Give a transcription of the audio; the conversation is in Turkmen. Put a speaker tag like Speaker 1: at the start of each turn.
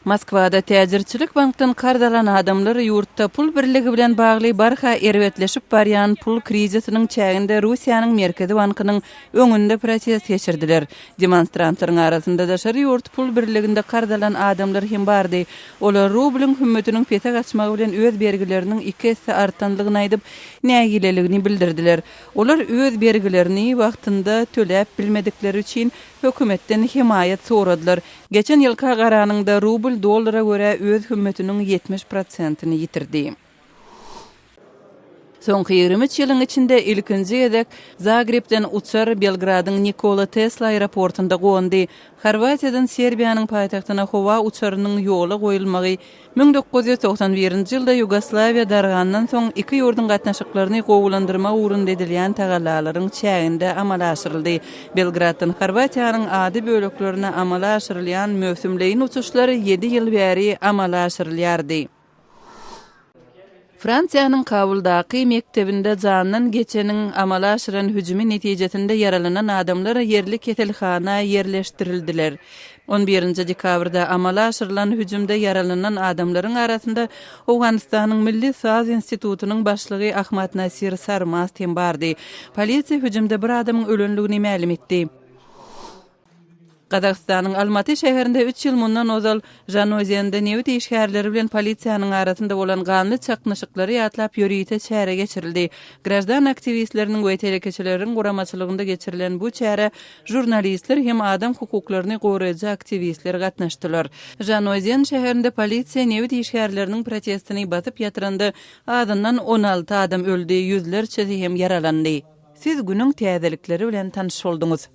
Speaker 1: Moskwada täjirçilik bankdan karz alan adamlar ýurtda pul birligi bilen bagly barha erbetleşip barýan pul krizisiniň çäginde Russiýanyň Merkezi bankynyň öňünde protest geçirdiler. Demonstrantlaryň arasynda daşary ýurt pul birliginde karz alan adamlar hem bardy. Olar rublyň hümmetiniň pese gaçmagy bilen öz bergileriniň iki esse artandygyny aýdyp, nägileligini bildirdiler. Olar öz bergilerini wagtynda töläp bilmedikleri üçin hökümetden hemaýat soradylar. Geçen ýylka garanyňda rubl dollara görä öz hümmetiniň 70 prosentini ýitirdi. Soňky 23 ýylyň içinde ilkinji gezek Zagrebden uçar Belgradyň Nikola Tesla aeroportynda gondy. Horwatiýadan Serbiýanyň paýtagtyna howa uçarynyň ýola goýulmagy 1991-nji ýylda Ýugoslawiýa dargandan soň iki ýurduň gatnaşyklaryny gowulandyrmak ugrunda edilýän tagallalaryň çäginde amala aşyryldy. Belgraddan Horwatiýanyň ada böleklerine amala aşyrylýan möwsümleýin uçuşlar ýedi ýyl bäri amala aşyrylýardy. Fransiýanyň Kabuldaky mekdebinde jandan geçeniň amala aşyran hüjümi netijesinde ýaralanan adamlar ýerli keselhana ýerleşdirildiler. On birinji dekabrda amala aşyrylan hüjümde ýaralanan adamlaryň arasynda Owganystanyň Milli saz institutynyň başlygy Ahmad Nasir Sarmast hem bardy. Polisiýa hüjümde bir adamyň ölendigini mälim etdi. Gazagystanyň Almaty şäherinde üç ýyl mundan ozal Žanaozende nebit işgärleri bilen polisiýanyň arasynda bolan ganly çaknyşyklary ýatlap ýörite çäre geçirildi. Graždan aktiwistleriniň we telekeçileriň guramaçylygynda geçirilen bu çärä žurnalistler hem adam hukuklaryny goraýjy aktiwistler gatnaşdylar. Žanaozen şäherinde polisiýa nebit işgärleriniň protestini basyp ýatyranda azyndan 16 adam öldi, ýüzlerçesi hem ýaralandy. Siz günüň täzelikleri bilen tanyş bolduňyz.